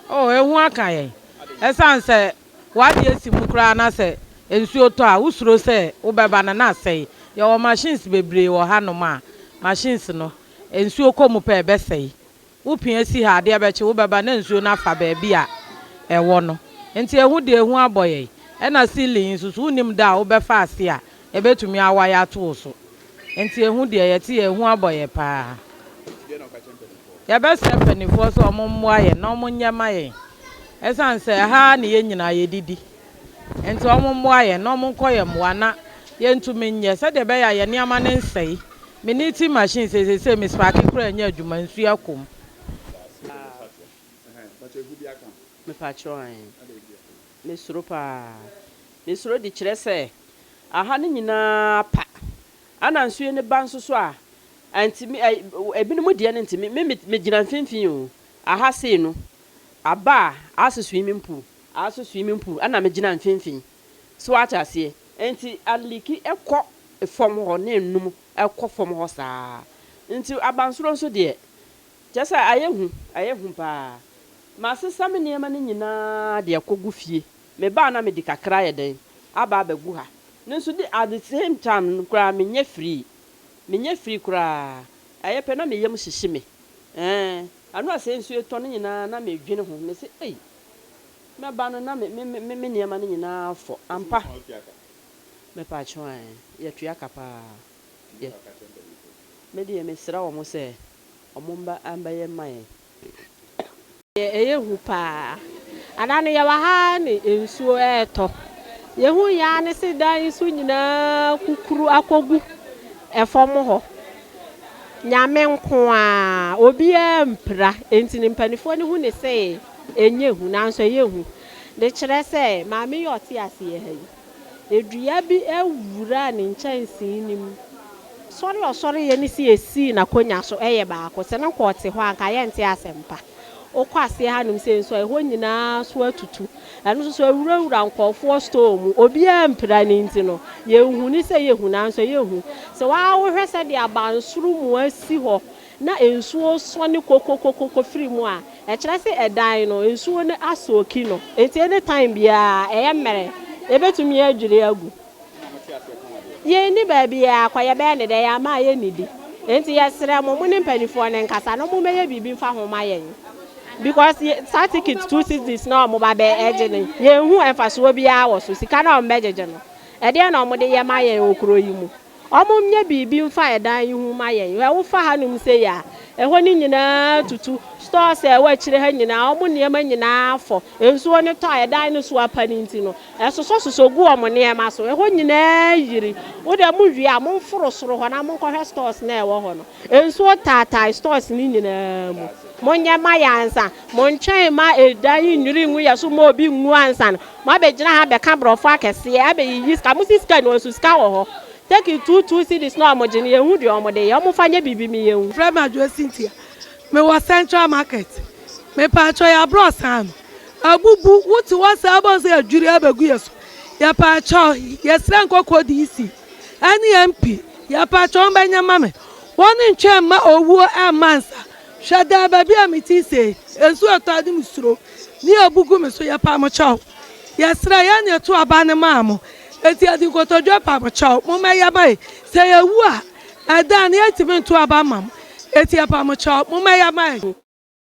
Oh, ehu aka yɛn. Ɛsiane sɛ w'adeɛ si mu koraa na sɛ nsuo tɔ a, wosuro sɛ wobɛba no na asɛe. Yɛwɔ machines bebree wɔ hanom a, machines no, nsuo kɔ mu pɛ ɛbɛsɛe. Wopia si ha adeɛ bɛkye wobɛba na nsuo no afa baabi a ɛwɔ no. Nti ehu deɛ ehu abɔ yɛn. Ɛna ceiling nso so wonnim da a wobɛfa ase a ɛbɛtumi awae ato wo so. Nti ehu deɛ yɛte yɛ ehu abɔ yɛ paa. Yɛbɛsrɛ mpanimfoɔ sɛ ɔmo mmoa yɛn na ɔmo nyɛ ma yɛn. Ɛsiane sɛ ɛha ne yɛn nyinaa yɛdidi. Nti ɔmo mmoa yɛn na ɔmo nkɔ yɛn mmoa na yɛntumi nyɛ sɛdeɛ ɛbɛyɛ a yɛn nneɛma no nsɛe. Me knitting machine seesei me spark koraa nyɛ adwuma nsuo akɔ mu. Mepakyɛw ae. Mesuro paa. Mesuro de kyerɛ sɛ aha no nyinaa pa. Ana nsuo no ba nso so a, antimi ebinom deɛ no ntimi. Me megyina mfimfini o. Aha sei no, aba a ase swimming pool, ase swimming pool ɛna megyina mfimfini. So wate aseɛ. Nti aleak ɛkɔ fam hɔ ne nnum ɛkɔ fam hɔ saa. Nti abansoro nso deɛ, kyerɛ sɛ ayɛ hu, ayɛ hu paa. Masesa me nneɛma no nyinaa de akɔgu fie. Mebaa na mede kakra ayɛ dɛn aba abɛgu ha. Ne nso de at the same time no koraa menyɛ free. Menyɛ free koraa. Ɛyɛ pɛ na me yam hyehye me. Ɛɛ ano a sɛ nsuo tɔ no nyinaa na medwene ho. Mese ei mɛba no na me me me me nneɛma no nyinaa fɔ ampa. Mepakyɛw ae yɛtua ka paa. Yɛ me deɛ mesrɛ wɔn sɛ ɔmo mba ambɛyɛ mma yɛn. Ɛyɛ hu paa. Ada no yɛwɔ ha ne nsuo ɛɛtɔ. Yɛhu yaa ne se dan yi so nyinaa kukuru akɔgu ɛfam hɔ. Nyame nko a obiara mpira nti ne mpanimfoɔ no hu ne sɛ ɛnyɛ hu nanso ɛyɛ hu. De kyerɛ sɛ maame yi a ɔte aseɛ ha yi, edua bi awura ne nkyɛnsee no mu. Sɔre a ɔsɔreeɛ ne si esii n'akonnwa so ɛyɛ baako. Sɛ ne nka ɔte hɔ a nka yɛnte asɛmpa. Wokɔ aseɛ hanom sei nso a ɛhɔ nyinaa so atutu. Ɛno nso so awurawura nkɔɔfoɔ store mu. Obiara mpira ne nti no, yɛnhu ne sɛ yɛhu nanso ɛyɛ hu. Sɛ waa wohwɛ sɛdeɛ abansoro mu asi hɔ na nsuo sɔne kokokokoko firi mu a, ɛkyerɛ sɛ ɛdan no nsuo no asoak no. Nti anytime biara ɛyɛ mmerɛ ebɛtumi adwiri agu. Yɛnni baabi a akɔ yɛbɛyɛ ne dɛ yɛama a yɛnnidi. Nti yɛsrɛ mo, mo ne mpanimfoɔ no nkasa na mommɛyɛ biribi mfa ho ma yɛn. Because saa ticket 2 cedis na ɔmo ba bɛ ɛgye no, yɛnhu mfasoɔ biara wɔ so. Sika na ɔmo bɛgyegye no, ɛdeɛ na ɔmo de yɛ ma yɛn wɔ kuro yi mu? Ɔmo nyɛ biribi mfa ɛdan yi ho ma yɛn. Ɛwofa hanom sei a, ɛhɔ no nyinaa tutu. Stores a ɛwɔ akyire ha nyinaa, ɔmo nneɛma nyinaa fɔ. Nsuo no tɔ a ɛdan no so apa no nti no, ɛsosɔsosɔ gu ɔmo nneɛma so. Ɛhɔ nyinaa yiri. Wode mo wie a, momforo soro hɔ na monkɔhwɛ stores na ɛwɔ hɔ no. Nsuo taatae stores no nyinaa mu. Monyɛ ma yɛ ansa. Montwɛn ma ɛdan yi nwiri ngu yɛ so ma obi ngu ansa no. Moabɛgyina ha bɛka borɔfo akɛseɛ abɛyiyi sika. Mo si sika no nso sika wɔ hɔ. Take 2 2 cedis na ɔmo gye no, yɛnhu deɛ ɔmo de yɛ. Ɔmo fa nyɛ biribi mi yɛnhu. Frɛ me Adwoa Cynthia. Mewɔ Central Market. Mepaakyɛw yɛ aborɔsan no abubu. Wote hɔ saa bɔ sɛ adwiri abɛgu yɛ so. Yɛpaakyɛw, yɛsrɛ nkɔkɔ DC ɛne MP, yɛpaakyɛw wɔn bɛnyɛ ma me. Wɔn ntwɛn mma owuo ɛmma nsa. Hwɛ dan baabi a mete sei, nsuo ɛtɔ ade mu suro ne abugu me so. Yɛpa mo kyɛw, yɛsrɛ yɛn ne ɛto aba ne maa mo eti yɛde nkotodwe pa mo kyɛw, mommɛyɛ ma yɛ. Sɛ yɛwu a, ɛdan ne yɛntumi nto aba ma mo, eti yɛpa mo kyɛw, mommɛyɛ ma yɛ.